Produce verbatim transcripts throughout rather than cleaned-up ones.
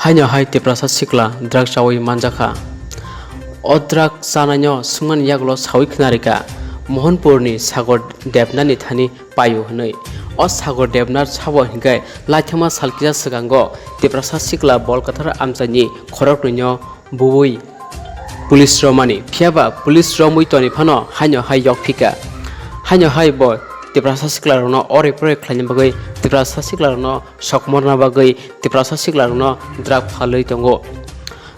Haino hai Tiprasa sikla drug chawi manjakha. O drug chanaino swngmani yagulo sawi khna rikha Mohanpurni Sagor Debnathni thani paio hwnwi. O Sagor Debnath sabo hinkhe laithama sal kisa swkango Tiprasa sikla bol kwthar amchaini khoroknwino buwi police romani. Phiyaba police romwi toni phano haino hai yok phika. Haino hai bo Tiprasa siklarokno ore pore khlaina bagwi, Tiprasa siklarokno sokmorna bagwi, Tiprasa siklarokno drug phalwi tongo.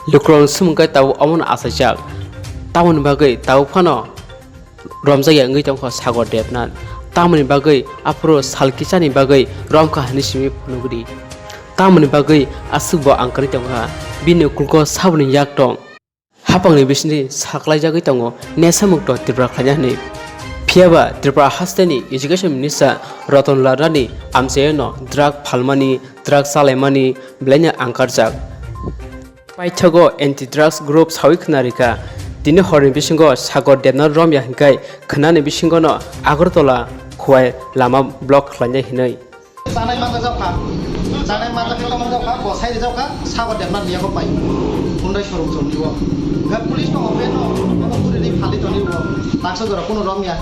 Lukurokni swmwng khe tabuk omono achaijak. Tamoni bagwi tabuk phano romjakya wngwi tongkha Sagor Debnath. Tamoni bagwi aphuru sal kisani bagwi romkha hwnwi simi phunukdi. Tamoni bagwi aswk bo angkari tongkha. Bini ukulgo saboni yak tong. Hapangni bisingni saklaijagwi tongo nesa mukto Tripura khlaina hwnwi. Phiyaba Tripura hasteni Education Minister Ratan Lal Rani amchaino drug phalmani, drug chalaimani belaino angkarjak. Paithago anti-drugs group sawi khna rikha, tini horni bisingo Sagor Debnath romya hinkhai khwnani bisingono Agartala Khowai lama block khlainai hinwi. Chanai manja jaokha, chanai manja khe tongma jaokha, bo sai jaokha, Sagor Debnath ni yago pai. Hundai showroom showroom ni bo. Ga police tongo, pen no, abo puri ni phali toni bo. Taksa jora kuno romya.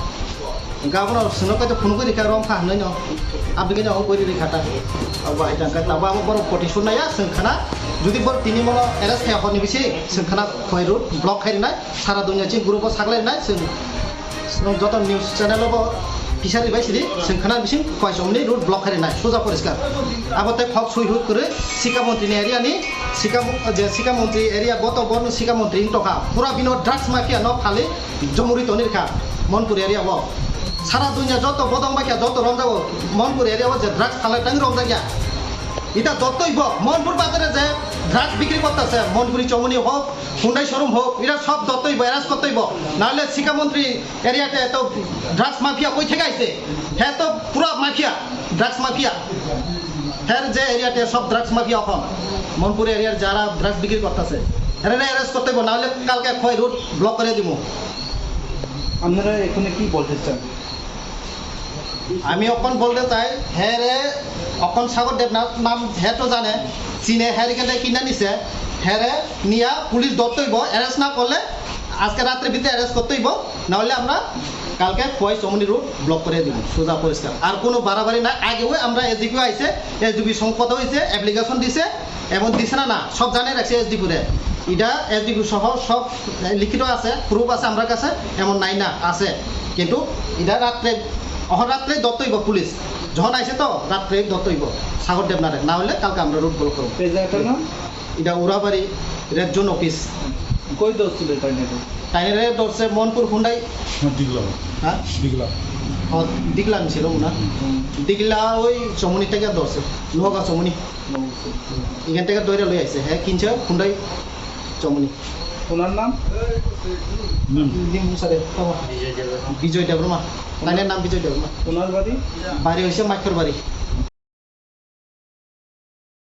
Ga bono sino kaito phunugwi rikha romkha hwnwi no. Abdi khe no koi rikha ta. Abo hai tangka, tabo abo borok poti surnaya, swng khana. Jodi borok tini mono arrest khe horni bisi, swng khana khoi road block khai rinai, sara dunya chini group o saklai rinai, swng Joto news channel o bo kisa ribai sidi, swng khana bising koichomni road block khai rinai, suja poriskar. Abo tei khok sui hui kwrwi Sika Montri ni area ni, Sika, je Sika Montri area bo to borno Sika Montri wng tongkha. Pura bino drugs mafia no phali jomuri toni rikha Monpur area o. Sara dunya joto bodong baikha, joto romjago Monpur area o je drugs phalai tang romjakya. Ita jottoi bo Monpur bazare je drugs bikri kortase, Monpuri chomuni hok, Hyundai showroom hok, ira sob jottoi bo, arrest kortoi bo. Nahole Sika Montri Area te to drugs mafia koi theke aise? He to pura mafia, drugs mafia. Her je area te sob drugs mafia okhon. Monpur area jara drugs bikri kortase. Here arrest korte bo, na hole kalke khoi road block kore dibo. আপনারা এখানে কি বলতে চান? আমি অখন বলতে চাই, হেরে অখন সাগর দেবনাথ নাম হে তো জানে, চিনে, হেরে কিন্তু কিনা নিছে, হেরে নিয়া পুলিশ ধরতে হইব, অ্যারেস্ট না করলে আজকে রাত্রে ভিতরে অ্যারেস্ট করতে হইব, না হলে আমরা কালকে খোয়াই চমনি রোড ব্লক করে দিব, সোজা পরিষ্কার। আর কোনো বাড়াবাড়ি না, আগেও আমরা এসডিপিও আইছে, এসডিপি সঙ্গে কথা হয়েছে, অ্যাপ্লিকেশন দিছে, এবং দিছে না, না, সব জানিয়ে রাখছে এসডিপিও রে। এটা এসডিপিও সহ সব লিখিত আছে, প্রুফ আছে আমার কাছে, এমন নাই না, আছে। কিন্তু এটা রাত্রে, অহর রাত্রে ধরতে হইব পুলিশ, যখন আইছে তো রাত্রে ধরতে হইব সাগর দেবনারে, না হলে কালকে আমরা রোড ব্লক করবো। এই জায়গাটার নাম? এটা উরাবাড়ি রেড জোন অফিস। কই ধরছিল টাইনারে? টাইনারে ধরছে মনপুর হুন্ডাই। হ্যাঁ, দিগলা। হ্যাঁ? দিগলা। ও, দিগলা ছিল না? হুম। দিগলা ওই চমনি থেকে ধরছে, লোহগা চমনি। হুম। এখান থেকে দৌড়ে লই আইছে, হ্যাঁ, কিনছে হুন্ডাই চমনি। ওনার নাম? নিম। নিম স্যারের বাবা। বিজয় দেববর্মা। তাইনের নাম বিজয় দেববর্মা। ওনার বাড়ি? বাড়ি হইছে মাইকর বাড়ি।